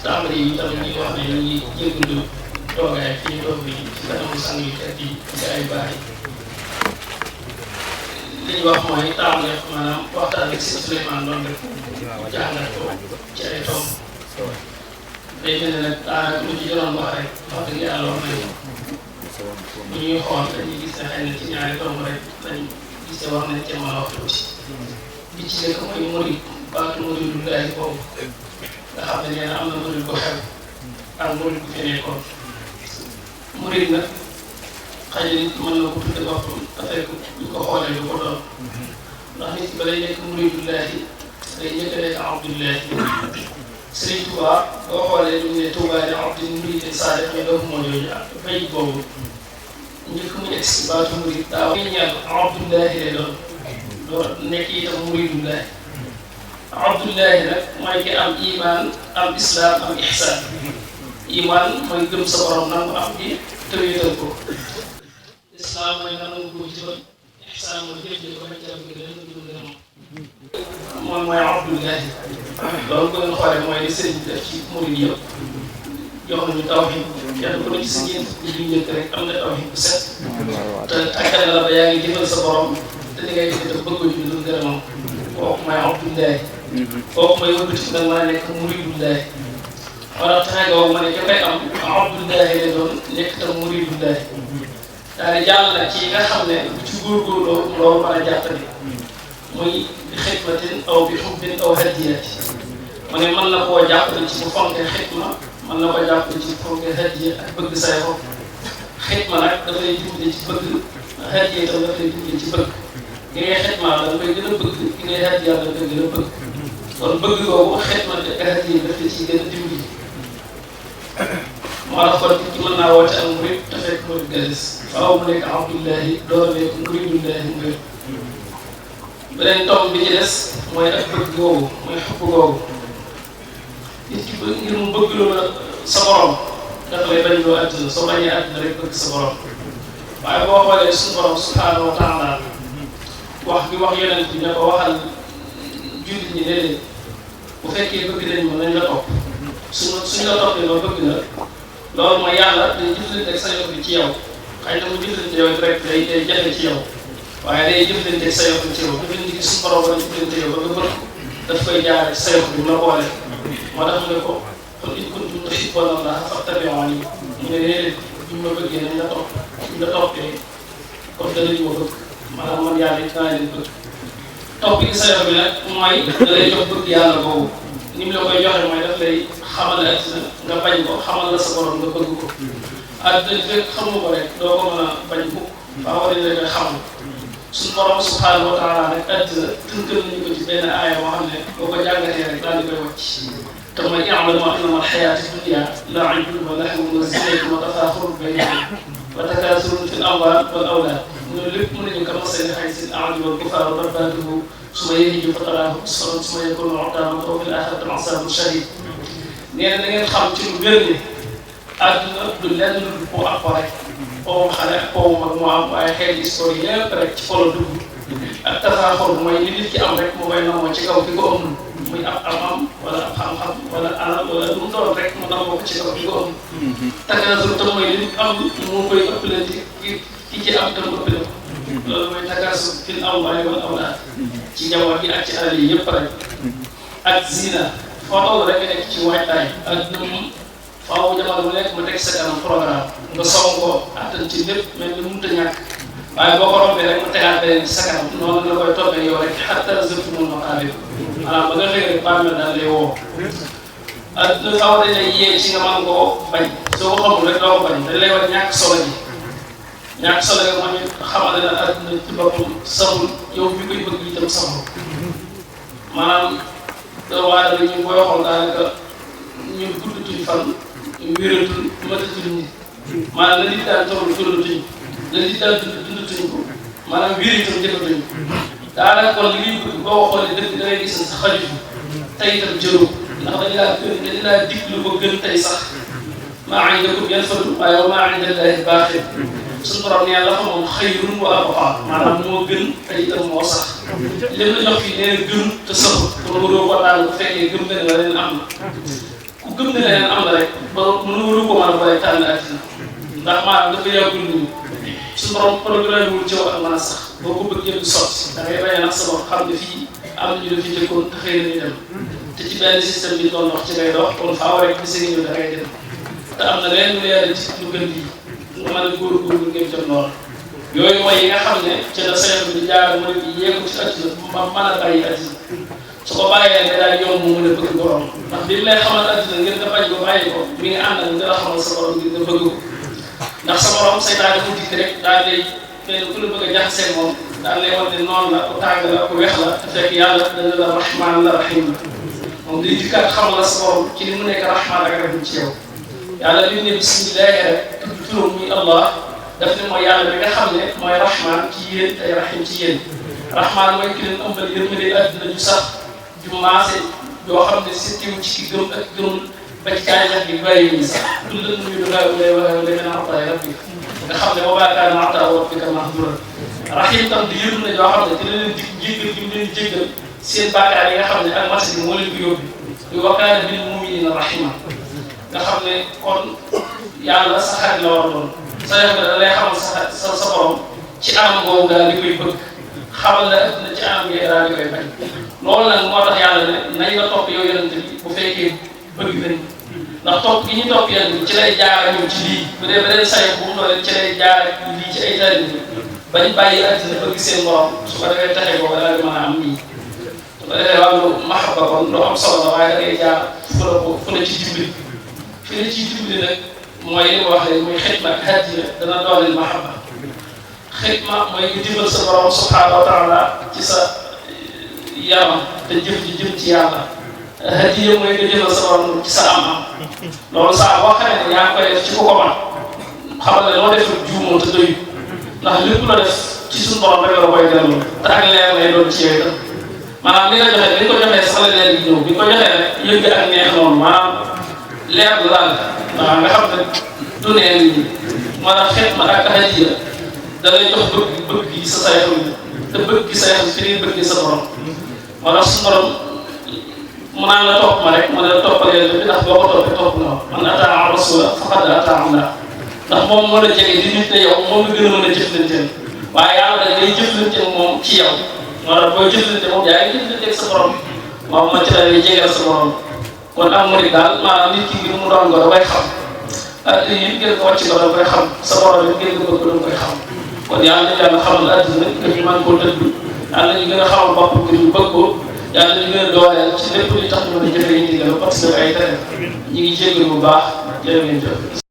tàmbali yi tamit ñuy wax ne ñu ngi jégalu toogaay fii toog bi ci kanamu sang yi kat yi ci ay baax li ñu wax mooy tàmbali maanaam waxtaan ak si Souleymane doon def jàngat ko ci ay tomb day mel ne nag daanaka lu ci doon wax rek wax dëgg yàlla wax nañu bu ñuy xool dañuy gis ne xëy na ci ñaari tomb rek lañ gis ne wax nañ ci mën a wax tuuti bi ci nekk mooy murid baatu muridullaahi boobu nga xam ne nee na am na murid bu xew ak murid bu fi nekkoon murid nag xëy na nit mën na ko tudde boppam te fekk ñu ko xoolee du ko doon ndax nit ki ba lay nekk muridullaahi day njëkk a nekk abdullaahi Sëriñ Tuubaa boo xoolee ñu ne Tuubaa di abdin muridin saadiq ñu doofu moo jooju fay boobu njëkk mu egg si baatu murid daa wax ñaan abdullaahi lay doon doo nekk itam muridullaahi abdullaahi nag mooy ki am iman am islam am ihsaan iman mooy gëm sa borom nangu am gi te wéetal ko islam mooy nga nangu ko ci ba ihsaan mooy jëf ko ba jàpp gi dana dund gën a moom mooy abdullaahi loolu bu ngeen xoolee mooy li sëriñ bi def ci murid yëpp jox nañu tawhiid kenn ku ne ci sa ñeent li njëkk rek am na tawhiid bu set te takkal na la ba yaa ngi jëfal sa borom te li ngay def itam bëgg ñu dund gën a moom kooku mooy abdullaahi kooku mooy wëkkati nag mën a nekk muridullaahi wala taxe googu ma ne ka koy am abdullaahi lay doon nekk tam muridullaahi daal di jàll nag ci nga xam ne bu ci góorgóorloo loolu mën a jàppale muy bi xidmatin aw bi xubbin aw hadiyati mu ne mën na koo jàppale ci bu fonkee xidma mën na koo jàppale ci fonkee hadiya ak bëgg say bopp xidma nag dafay dimbali ci bëgg hadiya itam dafay dimbali ci bëgg ki ngay xidma da nga koy gën a bëgg ki ngay hadiya da nga koy gën a bëgg kon bëgg boobu xidma ak hadiya dafay ciy gën a dimbali moo tax kon ci mën naa woote ak murid te fekk murid galis waaw mu nekk abdullaahi door nekk muridullaahi murid beneen tomb bi ci des mooy ak bëgg googu mooy xubb googu nit ki bëgg ngir mu bëgg loola sa borom dafa lay bañ loo àdduna soo bañee àdduna rek bëgg sa borom waaye boo xoolee suñu borom subhaanahu wa taala wax bi wax yonent bi ne ko waxal jullit ñi ne leen bu fekkee bëgg nañ ma nañ la topp suñ la toppee loo bëgg na loolu mooy yàlla day jëflante ak sa yoon bi ci yow xëy na mu jëflante yow rek day jafe ci yow waaye day jëflante ak sa yoon ci yow jëflante gi suñu borom wala jëflante yow ba nga bëgg daf koy jaare sa yoon bi mu la boole moo tax mu ne ko qul in kuntum tuhibbuuna Allaaha fattabi'uuni mu ne léeg-léeg buñ ma bëggee nañ la topp suñ la toppee kon danañu ma bëgg maanaam man yàlla it naa leen bëgg topp gi sa yoon bi nag mooy da lay jox bëgg yàlla boobu ni mu la koy joxe mooy daf lay xamal àddina nga bañ ko xamal la sa borom nga bëgg ko àddina fekk xamu ko rek doo ko mën a bañ mukk faa war nañ la koy xamal suñu borom subhaanahu wa taala rek àddina tënkal nañu ko ci benn aaya boo xam ne boo ko jàngatee rek daal di koy wàcc te mooy i'lamu annamal hayaatu dunya la'ibun wa lahwun wa zinatun wa tafaakhurun baynakum wa takaasurun fil amwaali wal awlaad loolu lépp mën nañu ko masali haysil a'jaba al-kuffaaru rabbaatuhu summa yahiju fataraahu musfarran summa yakuunu hutaaman wa fil aaxirati 'azaabun shadiid nee na da ngeen xam ci lu wér ne àdduna du lenn lu po ak po rek po xale ak po mag moo am waaye xeeti histoire yëpp rek ci polo dugg ak tafaaxur mooy li nit ki am rek mu koy namoo ci kaw ki ko amul muy ab am wala ab xam-xam wala alal wala lu mu doon rek mu namoo ko ci kaw ki ko amul takaasur te mooy li nit am mu koy ëppalante ki ci am tam ëppale ko loolu mooy takaasur fil amwaali wal awlaad ci njaboot gi ak ci alal yi yëpp rek ak zina foo toll rek nekk ci waajtaay ak moom faaw jamono bu nekk mu teg sa kanam programme nga soog ko attan ci lépp mel ni mënut a ñàkk waaye boo ko rombee rek mu tegaat beneen ci sa kanam noonu la koy toppee yow rek xatta zurtumul maqaabir maanaam ba nga xëy rek bàmmeel daal lay woo ak faaw dañ lay yee ci nga mën koo bañ soo ko xamul rek doo ko bañ dañ lay wax ñàkk solo ji ñàkk solo gi mooy xamal ne àdduna ci boppam saxul yow mi koy bëgg itam saxul maanaam doomu aadama ñu koy xool daanaka ñu guddatuñ fan wératul matatuñ nit maanaam la nit daan toll tollatuñ la nit daan dundatuñ ko maanaam wér itam jëfatuñ daanaka kon li ñuy bëgg boo xoolee dëgg da ngay gis ne sa xaju tey itam jëloo ndax dañu laa dig lu ko gën tey sax maa indakum yanfadu waaye wa maa inda Llaahi baaqin suñu borom ne yàlla fa moom xayrun wa abqaa maanaam moo gën tey itam moo sax li la jox fii nee na gën te saxul kon waroo ko daal bu fekkee gëm nga ne la leen am na ku gëm ne leneen am na rek ba mënu ko mën a bàyyi tànn àddina ndax maanaam dafa yàggul nii suñu borom programme wul ci wax ak mën a sax boo ko bëggee du sotti da ngay bañ a nax sa bopp xam ne fii am na ñu la fi njëkkoon te xëy na ñu dem te ci benn système bi doon dox ci ngay dox kon faaw rek bi sëñ ñëw da ngay dem te am na leneen lu yàlla ci lu gën lii nga mën a góorgóorlu ngeen jot lool yooyu mooy yi nga xam ne ci la saytu bi jaar mooy bi yéegu ci àddina ba mën a bàyyi àddina su ko bàyyee nga daal yomb mu mën a bëgg borom ndax bi mu lay xamal àddina ngir nga bañ ko bàyyi ko mi ngi ànd ak nga la xamal sa borom ngir nga bëgg ko ndax sa borom saytaan dafa dikk rek daal lay kenn ku la bëgg a jaxasee moom daal lay wan ne noonu la ku tàng la ku weex la te fekk yàlla dana la rahmaan la rahim la moom day dikkaat xamal la sa borom ci li mu nekk rahmaan ak rahim ci yow yàlla li mu ne bismillahi rek tudd turam muy Allah daf ne mooy yàlla bi nga xam ne mooy rahmaan ci yéen tey rahim ci yéen rahmaan mooy ki leen ëmbal yërmande àddina ju sax ju maase yoo xam ne si tiw ci ki gëm ak gëmul ba ci gàncax gi bàyyi ñu sax tout le monde lay wax lay naan waxtaay rabbi nga xam ne boo baakaar naa waxtaan wala fekk naa dural rahim tam di yërmande yoo xam ne ci la leen dig jéggal gi mu leen jéggal seen baakaar yi nga xam ne ak marché bi moo leen ko yóbbu yu wakkaana bil mu'minina rahima nga xam ne kon yàlla sa xarit la war doon sa yëf da lay xamal sa borom ci anam boobu daal di koy bëgg xamal la ëpp na ci anam yi daal di koy bañ loolu nag moo tax yàlla ne nañ la topp yow yonent bi bu fekkee bëgg nañ ndax topp gi ñu topp yonent bi ci lay jaar ñëw ci lii bu dee beneen sayf bu mu doon ci lay jaar lii ci ay tali bi bañ bàyyi àddina bëgg seen borom su ko defee taxe boobu daal di mën a am nii su ko defee wàllu mahabba kon loo am solo la waaye da ngay jaar fu la ci dimbali fi la ciy dimbali nag mooy li ma wax léegi muy xitma ak hadiya dana dooleel mahabba xitma mooy nga dimbal sa borom subhanahu wa taala ci sa yaram te jëf ji jëm ci yàlla hadiya mooy nga jëfal sa borom ci sa am-am loolu saa boo xamee ne yaa ngi koy def ci ku ko man xamal ne loo def juumoo te doyul ndax lépp la def ci suñu borom rek la koy delloo te ak leer lay doon ci yow itam maanaam li nga joxe bi nga ko joxee sax la leer gi ñëw bi nga ko joxee rek yëg ak neex noonu maanaam leer la daal waaw nga xam ne du nee nit ñi maanaam xeet ma ak hadiya da lay jox bëgg gi sa sayxul te bëgg gi sayxul fi ngay bëgg sa borom moo tax suñu borom mu naan la topp ma rek ma ne la toppal yàlla bi ndax boo ko toppee topp nga man ataa rasula faqad ataa Allah ndax moom moo la jege di nit ne yow moom nga gën a mën a jëflanteel waaye yàlla da ngay jëflanteel moom ci yow moo tax booy jëflante moom yaa ngi jëflanteeg sa borom moom ma ci la lay jegeel sa borom kon am murid daal maanaam nit ki ngir mu doon ko da koy xam ak yéen ngeen ko wàcc ko da koy xam sa borom yi ngeen ko bëgg da koy xam kon yàlla na yàlla xamal àddina nga ñu mën koo dëgg yàlla ñu gën a xamal bopp ngir ñu bëgg ko yàlla ñu gën a dooleel ci lépp li tax ñu mën a jëfee ñu digal parce que ay tere ñu ngi jégalu bu baax jërë ngeen jëf